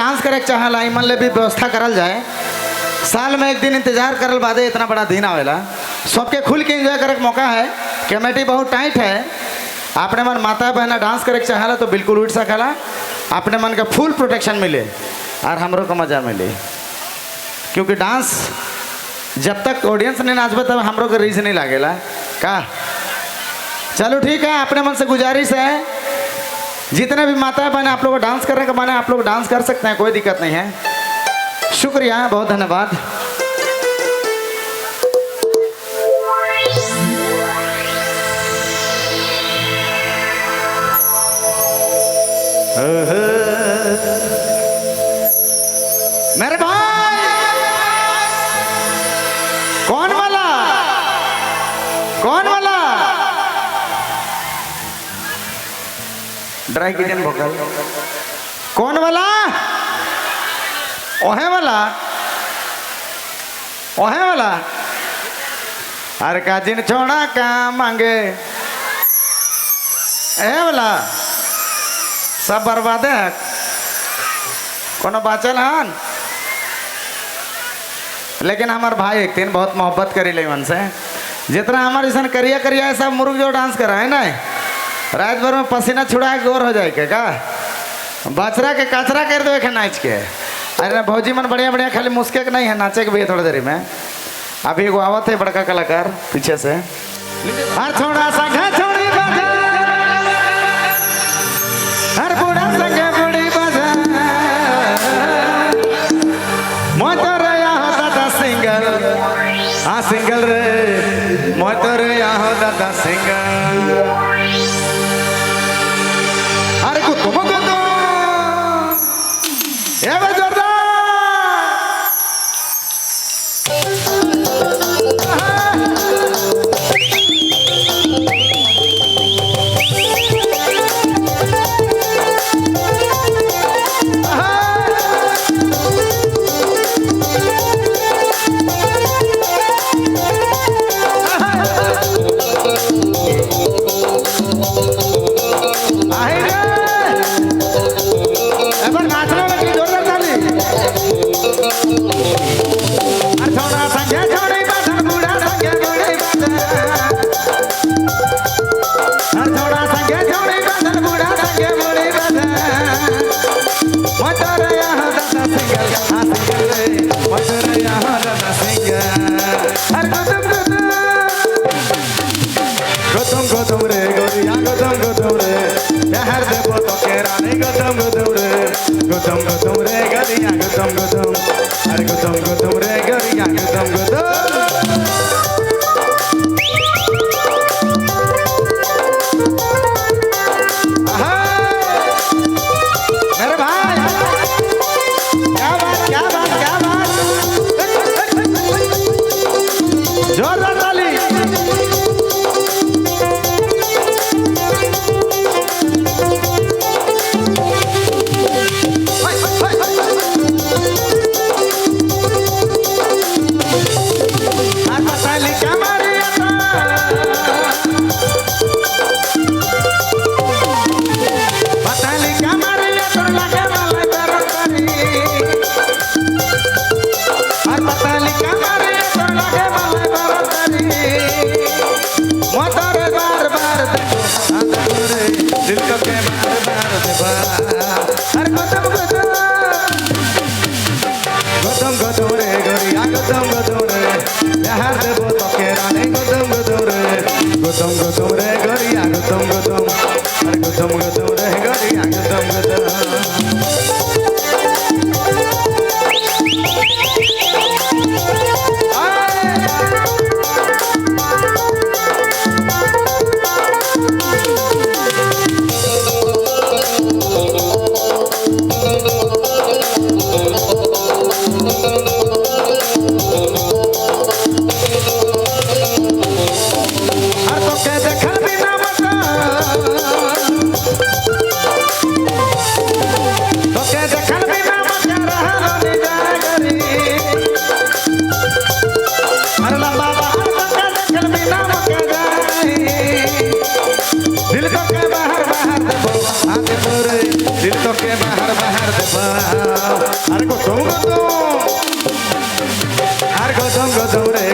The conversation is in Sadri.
डांस करे चाहला इमन ले भी व्यवस्था करल जाए। साल में एक दिन इंतजार करल बादे इतना बड़ा दिन आवेला, सबके खुल के एंजॉय करे के मौका है। कमेटी बहुत टाइट है, अपने मन माता बहना डांस करे चाहला तो बिल्कुल उठ सकला, अपने मन का फुल प्रोटेक्शन मिले और हमरों को मजा मिले। क्योंकि डांस जब तक ऑडियंस नहीं नाचबे तब हमरों के रीज नहीं लागेला का। चलो ठीक है, अपने मन से गुजारिश है जितने भी माता बहन आप लोग डांस करने का मन है आप लोग डांस कर सकते हैं, कोई दिक्कत नहीं है। शुक्रिया, बहुत धन्यवाद। मेरे भाई कौन वाला, कौन वाला ड्राई किचन भोकल, कौन वाला, ओहे वाला, ओहे वाला। अरे का जिन छोड़ा का मांगे ए वाला, सब बर्बाद है, कोनो बाचल हन। लेकिन हमार भाई एक दिन बहुत मोहब्बत करी ले मन से, जितना हमारे ऐसा करिया करिया सब मुर्ग जो डांस करा है ना, रात भर में पसीना छुड़ा के गोर हो जाए के का बछड़ा के कचरा कर दो के नाच के। अरे भौजी मन बढ़िया बढ़िया खाली मुस्के के नहीं है, नाचे के भी थोड़ा देरी में। अभी एगो आवत है बड़का कलाकार पीछे से। हर छोड़ा संग छोड़ी बजा, हर बूढ़ा संग बूढ़ी बजा, मोतर यहाँ दादा सिंगल, हाँ सिंगल रे, मोतर यहाँ दादा सिंगल। अरे गुतुम गुतुम ए बे जोरदार। गौतम गौतम रे गरिया गौतम गौतम, अरे गौतम गौतम रे गरिया गौतम गौतम। मेरे भाई क्या बात, क्या बात, क्या बात, जोरदार ताली। Hey, hey, hey, hey. अरे गुतुम गुतुम, अरे गुतुम गुतुम रे।